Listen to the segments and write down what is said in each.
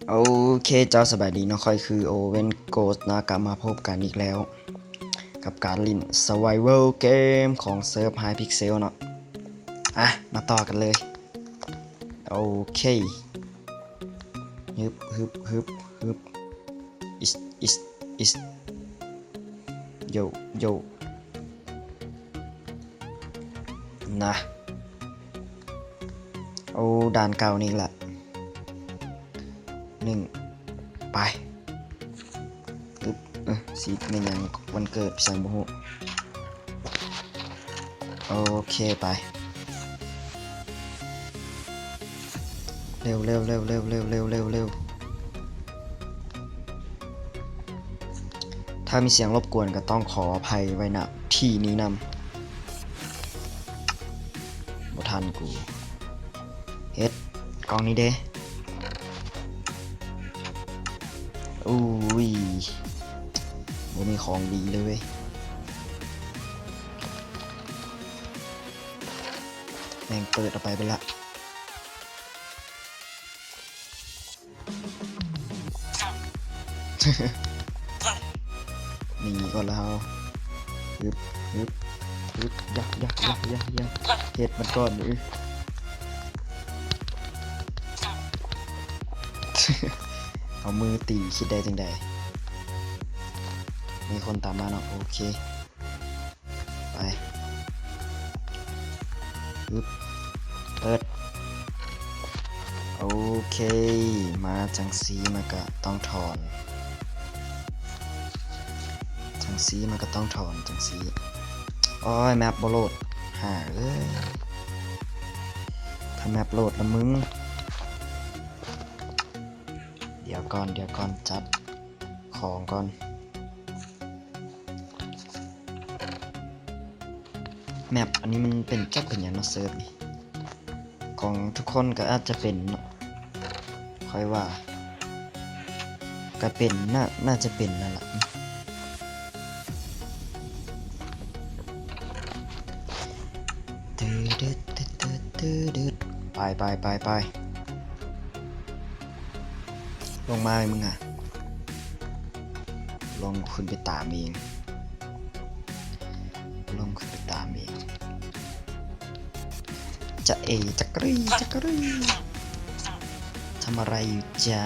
ໂອເຄເຈົ້າ ສະບາຍດີເນາະ ຂ້ອຍຄື Owen Ghost ເນາະ ກັບມາພົບກັນອີກແລ້ວ ກັບການຫຼິ້ນ Survival Game ຂອງເສີບ Hypixel ເນາະ. ອ່ະ ມາຕໍ່ກັນເລີຍ. ໂອເຄ ຮຶບ ຮຶບ ຮຶບ ຮຶບ ອິດ ອິດ ອິດ ໂຢ ໂຢ ນະ. ໂອ້ ດ່ານເກົ່ານີ້ລະ ໜຶ່ງ ໄປ ອຶບ ເອີ ຊິແມ່ນຫຍັງ ວັນເກີດ ໄປໃສບໍ່ຮູ້. ໂອເຄ ໄປ ເລັວໆໆໆໆໆ. ຖ້າມີສຽງລົບກວນກໍຕ້ອງຂໍອະໄພໄວ້ນະທີ່ນີ້ນຳ. ບໍ່ທັນກູ ເຮັດ ກ່ອງນີ້ເດ້. ໂອ້ຍ ບໍ່ມີຂອງດີເລີຍເວີຍ ແມ່ງເປີດອອກໄປເບິດລະ. ໜີກ່ອນລະເຮົາ ຮຶບ ຮຶບ ຮຶບ ຢາ ຢາ ຢາ ຢາ ຢາ ເຮັດມັນກ່ອນ ເອົາມືຕີ ຄິດໄດ້ຈັ່ງໃດ? ມີຄົນຕາມມາເນາະ ໂອເຄ. ໄປ ອຶບ ເປີດ ໂອເຄ ມາຈັ່ງຊີ້ມັນກະຕ້ອງຖອນ ຈັ່ງຊີ້ມັນກະຕ້ອງຖອນ ຈັ່ງຊີ້. ໂອ້ຍ ແມັບບໍ່ໂຫຼດ ຫາເອີຍ ຖ້າແມັບໂຫຼດລະມຶງ. ດຽວກ່ອນ ດຽວກ່ອນ ຈັດຂອງກ່ອນ. ແມັບອັນນີ້ມັນເປັນຈັກເປັນຫຍັງເນາະ ເສີບນີ້ ຂອງທຸກຄົນກໍອາດຈະເປັນເນາະ ຂ້ອຍວ່າກໍເປັນ ໜ້າ ໜ້າຈະເປັນນັ້ນລະ. ໄປ ໄປ ໄປ ໄປ. ລົງມາເລີຍມຶງອະ ລົງຂຶ້ນໄປຕາມເອງ ລົງຂຶ້ນໄປຕາມເອງ. ຈະເອ ຈັກກະຣີ ຈັກກະຣີ ທຳອະໄລຢູ່ຈະ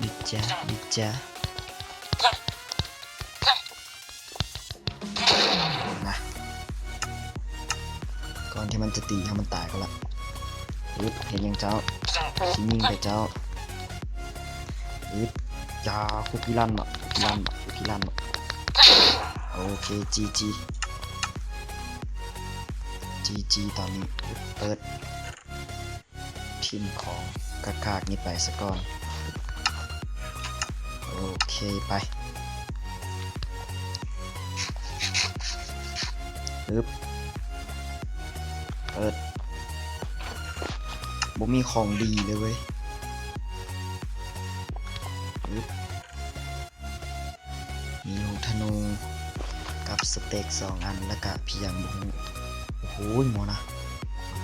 ຢູ່ຈະ ຢູ່ຈະ. ນະ ກ່ອນທີ່ມັນຈະຕີເຮົາ ມັນຕາຍກ່ອນລະ. ອຶບ ເຮັດຫຍັງເຈົ້າ? ຊິຍິງໃສ່ເຈົ້າ. ອຶບ ຢ່າ ຄຸກກີ່ລັນເນາະ ຄຸກກີ່ລັນເນາະ ຄຸກກີ່ລັນເນາະ. ໂອເຄ ຈີຈີ ຈີຈີ ຕອນນີ້. ອຶບ ເປີດ ຖິ້ມຂອງກາກໆນີ້ໄປສະກ່ອນ. ໂອເຄ ໄປ ອຶບ ເປີດ. ບໍ່ມີຂອງດີເລີຍເວີຍ. ອຶບ ມີລູກທະນູກັບສະເຕັກສອງອັນ ແລ້ວກະພຽງບໍ່ຮູ້. ໂອ້ໂຫ ໝໍນະ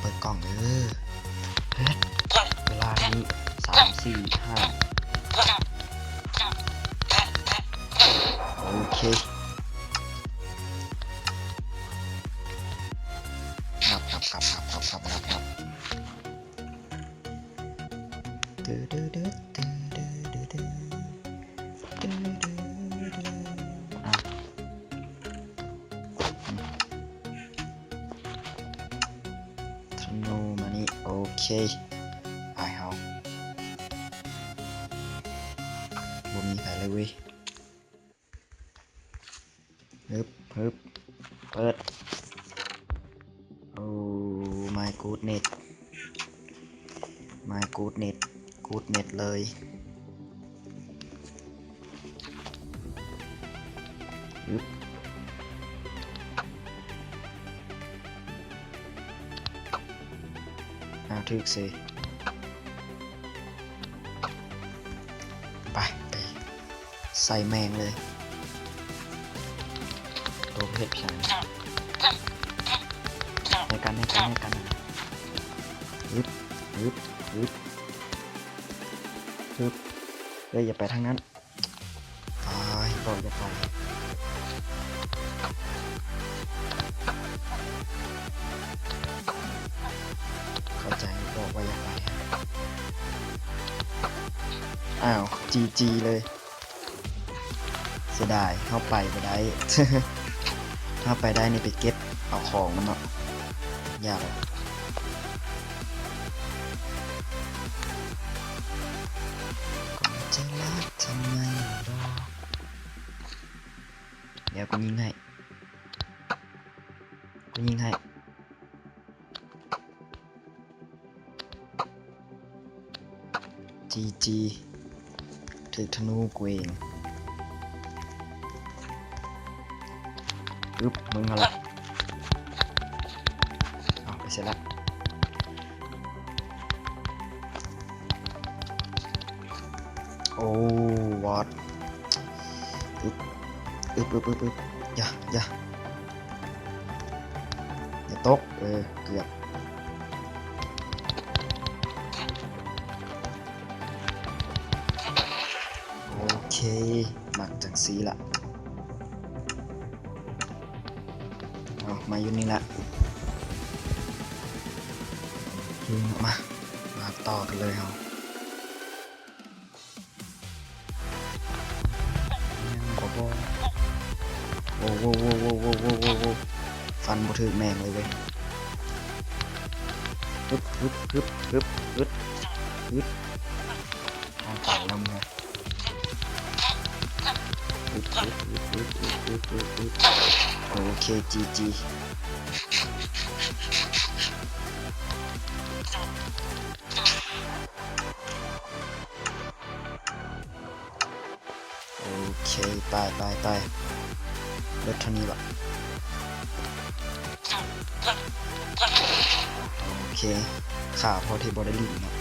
ເປີດກ່ອງເດີ. ເວລານີ້ ສາມ ສີ່ ຫ້າ ໂອເຄ ນັບ ນັບ ນັບ ນັບ. ທະນູມານີ້ ໂອເຄ ໄປເຮົາ ບໍ່ມີໃຜເລີຍເວີຍ. ຮຶບ ຮຶບ ເປີດ. ໂອ້ my goodness my goodness goodness ເລີຍ. ຮຶບ ອ້າວ ຖືກເສຍ. ໄປ ໄປ ໃສ່ແມ່ງເລີຍ. ໂຕເຮັດຫຍັງ ໃຫ້ກັນ ໃຫ້ກັນ ໃຫ້ກັນ. ອຶບ ອຶບ ອຶບ. ປຶບ ເອີຍ ຢ່າໄປທາງນັ້ນ. ອ້າຍ ບອກຢ່າໄປ. ເຂົ້າໃຈ ບອກວ່າຢ່າໄປ. ອ້າວ ຈີຈີເລີຍ. ເສຍດາຍ ເຮົາໄປບໍ່ໄດ້. ເຮົາໄປໄດ້ນີ້ໄປເກັບເອົາຂອງມັນເນາະ. ຢ່າ ກໍຈະລັກທຳໄມດອກ. ດຽວກູຍິງໃຫ້ ກູຍິງໃຫ້. ຈີຈີ ຖືກທະນູກູເອງ. ປຶບ ມຶງຫັ້ນລະ. ເອົາ ໄປໃສລະ? ໂອ້ ວອດ. ອຶບ ອຶບ ອຶບ ອຶບ ອຶບ ຢ່າ ຢ່າ ຢ່າຕົກ. ເອີ ເກືອບ. ໂອເຄ ມັກຈັ່ງຊີ້ລະ. ເອົາ ມາຢູ່ນີ້ລະ. ໂອເຄ ມາ ມາຕໍ່ກັນເລີຍເຮົາ. ຍັງບໍ່ ບໍ່ ໂອ້ ໂອ້ ໂອ້ ຟັນບໍ່ຖືກແມ່ງເລີຍເວີຍ. ຮຶບ ຮຶບ ຮຶບ ຮຶບ ຮຶບ ຮຶບ. ທາງໄປແລ້ວເມືອ. ຮຶບ ຮຶບ ຮຶບ. ໂອເຄ ຈີຈີ. ໂອເຄ ໄປ ໄປ ໄປ. ເບິດເທົ່ານີ້ລະ. ໂອເຄ ຂ້າພໍທີ່ບໍ່ໄດ້ຫຼິ້ນເນາະ.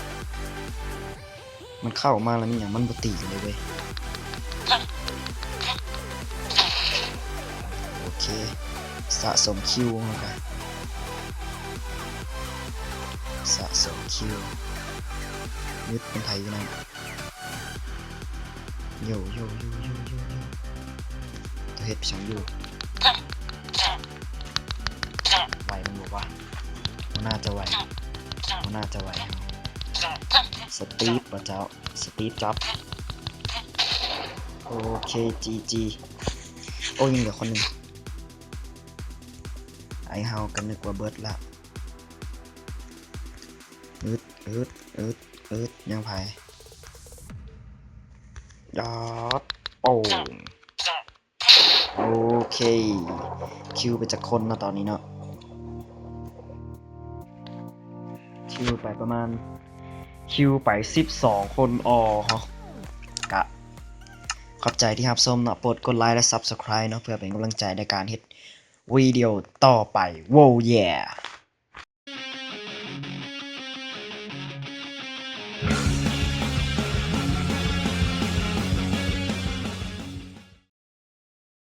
ມັນເຂົ້າມາແລ້ວມີຫຍັງມັນບໍ່ຕີເລີຍເວີຍ. ໂອເຄ ສະສົມຄິວເຮົາກະ ສະສົມຄິວ. ມິດເປັນໃຜຢູ່ນັ້ນ? ໂຢ ໂຢ ໂຢ ໂຢ ໂຢ ໂຢ ເຈົ້າເຮັດຫຍັງຢູ່? ໄຫວມັນບໍ່ວະ? ບໍ່ໜ້າຈະໄຫວ ບໍ່ໜ້າຈະໄຫວ. ສະຕີບບໍ່ເຈົ້າ? ສະຕີບຈັອບ. ໂອເຄ ຈີຈີ. ໂອ້ ຍັງເຫຼືອຄົນໜຶ່ງ. ໄອ້ເຮົາກະນຶກວ່າເບິດລະ. ອຶດ ອຶດ ອຶດ ອຶດ ຍັງໃຜ? ດອດ ໂປ້ງ. ໂອເຄ ຄິວໄປຈັກຄົນເນາະຕອນນີ້ເນາະ? ຄິວໄປປະມານ ຄິວໄປສິບສອງຄົນ. ອໍ ກະຂອບໃຈທີ່ຮັບຊົມເນາະ. ໂປດກົດໄລ ແລະ ຊັບສະຄຣາຍເນາະ ເພື່ອເປັນກຳລັງໃຈໃນການເຮັດວິດີໂອຕໍ່ໄປ. ໂວ້ ເຢ.